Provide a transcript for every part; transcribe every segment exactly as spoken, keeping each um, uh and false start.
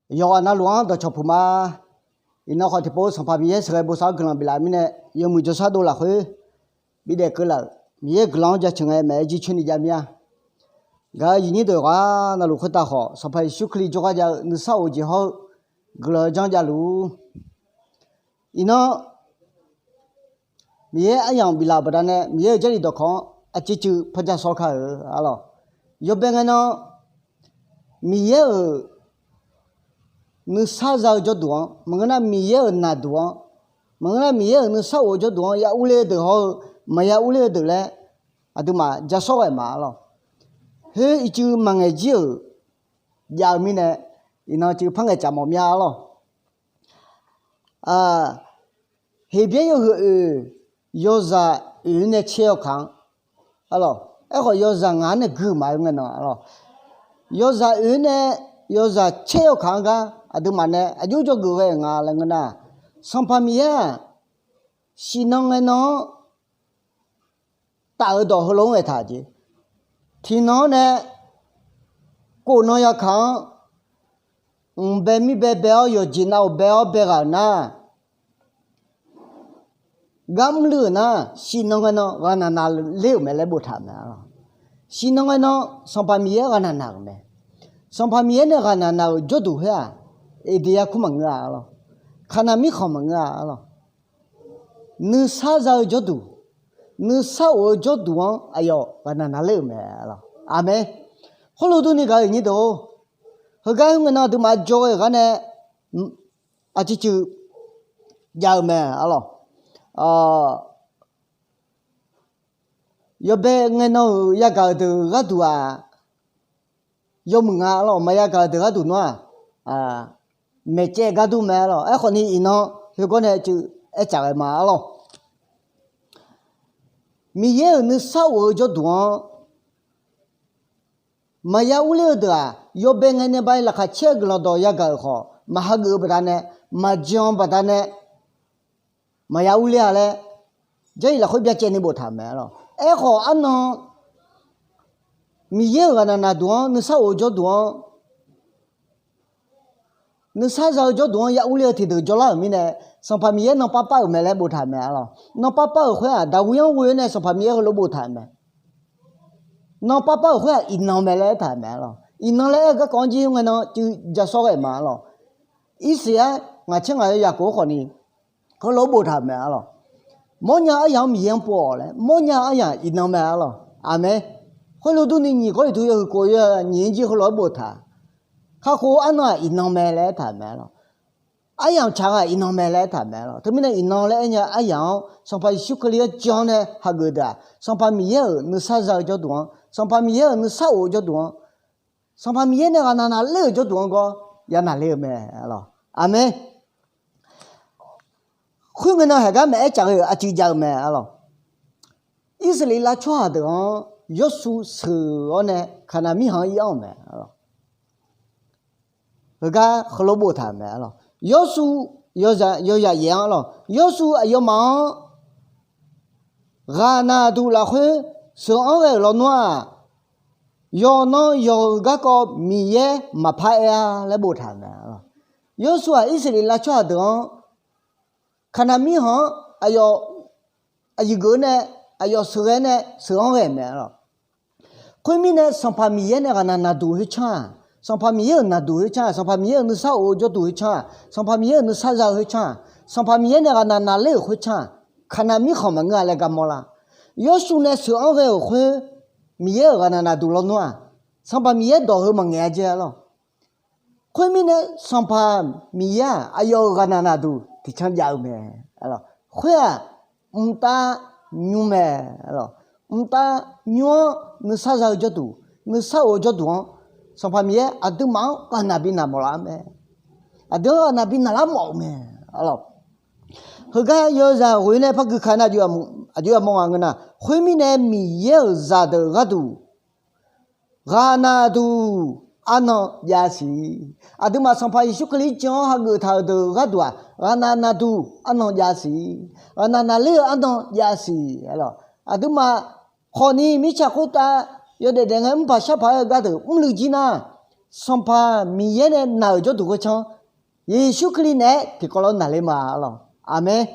Yawqghaq navluf-anr dawqcawq puq ma. Iqnan khawf tiqpov Sanqpaq Miqyaer sheuqghae bosav-awr guiqlanq biflaf-euq mirnae, yawmuiq jawrshar dov lafkhoer bidzaeq keuvlaf-euq Miqyaer-euq guiqlanq-anr jaceuq ngae maeq-aer jircoer ni jav mir-a. Gaq-euq aqyuif aqnyir deuq yawqghaq navluf khoertav khawf, Sanqpaq Yeqsur Kali jawrgar jav-eu nuisar of-eu jeq hawr-eu guiqlanq-eu janr javluf-ur. Iqnan Miqyaer aryamq biflaf-euq baqdanae Miqyaer-euq Jarlif dawqkawq-anr aqciv cuiv par ja sawr kar-euq arlawq. Yawbae ngae nan Miqyaer-euq nuisar za-eu jawrduq-anr maqngeur nar, Miqyaer-euq naqduq-anr maqngeur nar, Miqyaer-euq nuisar of-eu jawrduq-anr ya urler-eu deuq hawr-eu maqya urler-eu deuq laer aqduimaf ja sawr ghae ma arlawq. Khoer ircuf maqngaeq jir-euq jav-eu mirnae, iqnan cuiv par ngaeqcaf mawf mir-a arlawq. Heqbyaer yawhuiq oeq yawzaq oeq nae caer-awr kaq-anr arlawq. Aerkhawf yawzaq ngaq-anr nae gui-euq maqaer ngae nan arlawq. Yawzaq oeq nae yawzaq caer-awr kaq-anr gar aqduimaf nae aqjox jawrgeuf ghae-euq nga laer ngeur nar, Sanqpaq Miqyaer-aq, siqnan ngae nan-anr taf-eu dawq heulof-anr aertaq jeq. Tiqnan-anr nae kof nan yakaq-anr, mq bae mir bae bae-awr yawqjeq nav-euq bae-awr bae ghaq-euq nar, gar mrluiv-euq nar, siqnan ngae nan ghaqnaq naqler-euq mae laer boftaq-euq mae arlawq. Siqnan ngae nan Sanqpaq Miqyaer ghaqnaq naq-euq mae. Sanqpaq Miqyaer nae ghaqnaq naq-euq jawrduq khoer-aq, Eqdeq yarkur maqngeur-a arlawq. Kaqnaq mirkhanq maqngeur-a arlawq. Nuisar za-eu jawrduq, nuisar of-eu jawrduq-anr aqyawf ghaqnaq naqler-euq mae arlawq. Aqmeq. Khoerlof durni gaq-euq aqyuif aqnyir deuq-or, heugar khoerngae nan aqduimaf jawr ghae-euq gar nae aqciv cuiv jav-eu mae arlawq. Yawbae ngae nan-euq yagaq-euq deuq gharduq-aq, yawmuiq nga arlawq. Maqya gaq-euq deuq gharduq nar-aq, maeqcaev gar dur mae arlawq. Aerkhawf ni iqnan heugawr nae cuiv aertsaf ghae ma arlawq. Miqyaer-euq nuisar of-eu jawrduq-anr maqya urler-eu deuq-aq, yawbae ngae nae ba-aer laqkhaq caer-eu guiqlanq dawq yagaq-euq khawf, maq hageuf-eu baqdanae, maqjan baqdanae, maqya urler-a laer Jarlif lafkhoer byacaevni boftaq-euq mae arlawq. Aerkhawf arnan Miqyaer-euq ghaqnaq naqduq-anr, nuisar of-eu jawrduq-anr, nuisar za-eu jawrduq-anr ya urler-eu tiqdeuq jawrlar-euq mirnae, Sanqpaq Miqyaer nan parpar-euq mae laer boftaq-euq mae arlawq. Nan parpar-euq khoer-aq, Daqwir-anr ghoe-awr nae Sanqpaq Miqyaer heulof boftaq-euq mae. Nan parpar-euq khoer-aq, iqnan mae laer aertaq-euq mae arlawq. Iqnan laer aer-eu garkawv-anr jir ngae nan cuiv ja sawr ghae ma arlawq. Irsaq-aer ngaq caer ngaq yawzaq khof-anr khawf ni heulof boftaq-euq mae arlawq. Mawrnya aryaq-anr Miqyaer-anr pov-awq laer, mawrnya aryaq iqnan mae arlawq. Aqmeq. Khoerlof durni nyiq Gawrliqtu yawhuiq khof yawnyir jir heulof-aer boftaq. Kakhof-eu arnan-aq iqnan mae laer aertaq-euq mae arlawq. Aryamq tsaq nga iqnan mae laer aertaq-euq mae arlawq. Teumirnae iqnan laer aernya aryaq-anr Sanqpaq Yeqsur Kali-anr jan-awr nae hageuf deuq-aq, Sanqpaq Miqyaer-euq nuisar za-eu jawrduq-anr, Sanqpaq Miqyaer-euq nuisar of-eu jawrduq-anr, Sanqpaq Miqyaer nae ghaqnaq naqler-euq jawrduq-anr gawr ya naqler-eu mae arlawq. Aqmeq. Khoerngae nan haeq gar maeq-aer tsaq ghae-euq aqcuiv jav-eu mae arlawq. Irsaqleqlav tsawrhaq deuq-anr Yawrshuv sheuq-awr nae Kaqnaq mirkhanq-anr ir-anr-euq mae arlawq. Heugar heulof boftaq-euq mae arlawq. Yawrshuv yawzaq yaef-anr arlawq. Yawrshuv aqyawfmaf-anr ghaqnaq duq lafkhoer sheuq-anr ghae-euq lawnmr-aq, yawqnan yawq-euq garkawv Miqyaer maqpar aer-a laer boftaq-euq mae arlawq. Yawrshuv-aq Irsaqleqlav tsawrhaq deuq-anr Kaqnaq mirkhanq-anr aqyawf aqyuif geuf-eu nae aqyawf sheuqghae nae sheuq-anr ghae-euq mae arlawq. Khoermirnae Sanqpaq Miqyaer nae ghaqnaq naqduq khoercanr-aq, Sanqpaq Miqyaer-euq naqduq khoercanr-aq, Sanqpaq Miqyaer-euq nuisar of-eu jawrduq khoercanr-aq, Sanqpaq Miqyaer-euq nuisar za-eu khoercanr-aq, Sanqpaq Miqyaer nae ghaqnaq naqler-euq khoercanr-aq, Kaqnaq mirkhanq maqngeur-a laer gar mawrlar. Yawrshuv nae sheuq-anr ghae-euq khoer, Miqyaer-euq ghaqnaq naqduq lawnmr-aq, Sanqpaq Miqyaer dawq heu maqngaeq-a jeq arlawq. Khoermirnae Sanqpaq Miqyaer-aq aqyawf-euq ghaqnaq naqduq tiqcanr jav-eu mae. Khoer-aq mqtav nymr mae. Mqtav nymr-anr nuisar za-eu jawrduq, nuisar of-eu jawrduq-anr Sanqpaq Miqyaer aqduimaf-anr ghaqnaq bi naq mawflar-eu mae. Aqdui-anr ghaqnaq bi naqlar mawf-eu mae. Heugar yawzaq ghoe nae par gui ka nar aqjox yamawr nga ngeur nar, khoermirnae Miqyaer-euq zaqdeuq gharduq ghaqnaq duq arnan jav siq. Aqduimaf Sanqpaq Yeqsur Kali jan-awr hageuf taq-euq deuq gharduq-aq, ghaqnaq naqduq arnan jav siq. Ghaqnaq naqler-eu arnan jav siq. Aqduimaf khawfni mirtsaq khoertav yawdaef daef ngae mrpaq sharpaq-aer-eu gardeuq mrluiv jir nar, Sanqpaq Miqyaer nae naq-euq jawrduq ghoer canr, Yeqsur Kali naeq-aer tiqkawv lof naqler ma lawq. Aqmeq.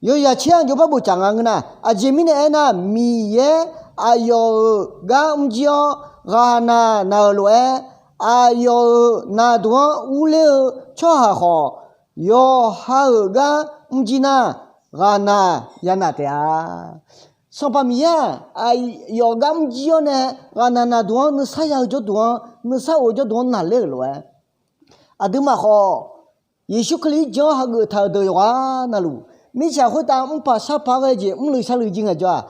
Yawzaq tser-anr jov par boftaq nga ngeur nar, aqjeq mirnae aernar, Miqyaer aqyawf-euq gar mrjir-awr ghaqnaq naq-euq lof-aer, aqyawf-euq naqduq-anr urler-eu tsawrhaq khawf, yawqha-euq gar mrjir nar, ghaqnaq yanaq taef-a. Sanqpaq Miqyaer-aq, aqyawf gar mrjir-awr nae ghaqnaq naqduq-anr nuisar ya-eu jawrduq-anr, nuisar of-eu jawrduq-anr naqler-euq lof-aer, aqduimaf khawf Yeqsur Kali-ir jan-anr hageuf taq-euq deuq yawqghaq navluf, mirtsaq khoertav mrpaq sarpaq ghae jeq mrluiv sarluiv jir ngaejawr-aq,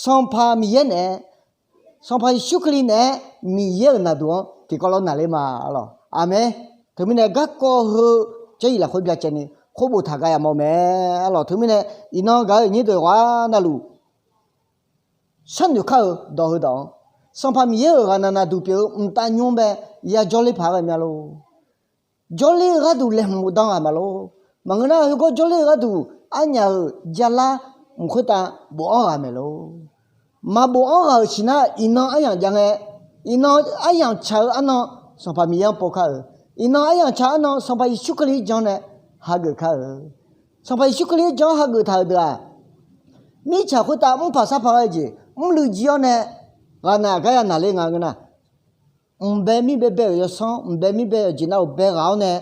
Sanqpaq Miqyaer naeq-aer, Sanqpaq Yeqsur Kali naeq-aer Miqyaer-euq naqduq-anr tiqkawv lof naqler ma lawq. Aqmeq. Teumirnae garkawv heu jarlif lafkhoer byacaevni khoer boftaq gar yamawr mae lawq. Teumirnae iqnan gaq-eu aqnyir deuq yawqghaq navluf sharnoeq kar-eu dawq heudawq-anr, Sanqpaq Miqyaer-euq ghaqnaq naqduq pyeuf-eu mqtav nymr bae yajawr ler paq-aer ghae mya lor. Jawrler-eu gharduq laeqhmq dan ghaq ma lor. Maqngeur nar, heugawr jawrler-eu gharduq arnyaf-euq jalar mq khoertav bofanr ghaq mae lor. Maqbofanr ghaq-euq siqnar, iqnan aryamq jav ngae, iqnan aryamq tsaq-eu arnan Sanqpaq Miqyaer-anr pov kar-euq, iqnan aryamq tsaq arnan Sanqpaq Yeqsur Kali-ir jan nae hageuf kar-euq. Sanqpaq Yeqsur Kali-ir jan-anr hageuf taq-euq deuq-aq, mirtsaq khoertav mrpaq sarpaq ghae jeq mrluiv jir-awr nae ghaqnaq gar ya naqler nga ngeur nar, mqbae mir bae bae-euq yawsanr, mqbae mir bae-euq jeq navluf bae ghaq-awr nae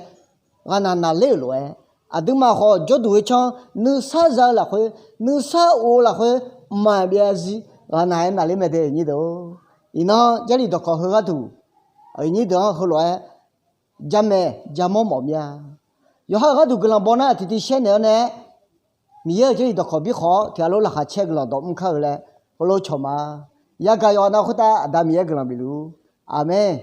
ghaqnaq naqler-euq lof-aer, aqduimaf khawf jawrduq ghoer canr nuisar za-eu lafkhoer, nuisar of-eu lafkhoer mqmaq byav zir ghaqnaq-aer naqler mae de aqnyir deuq-or. Iqnan jarlif dawqkawq heu gharduq, aqnyir deuq-anr heulof-aer jamaeq jamawr mawf mir-a. Yawqha-euq gharduq guiqlanq baw nar tiqtiv shaer naeq-awr nae, Miqyaer-euq jarlif dawqkawq birkhawf-awr tiqghaq lof laqkhaq caer guiqlanq dawq mr kar-eu laer heulof cawq ma. Yagaq yawqghaq nav khoertav Aqda Miqyaer guiqlanq bif luf-ur. Aqmeq.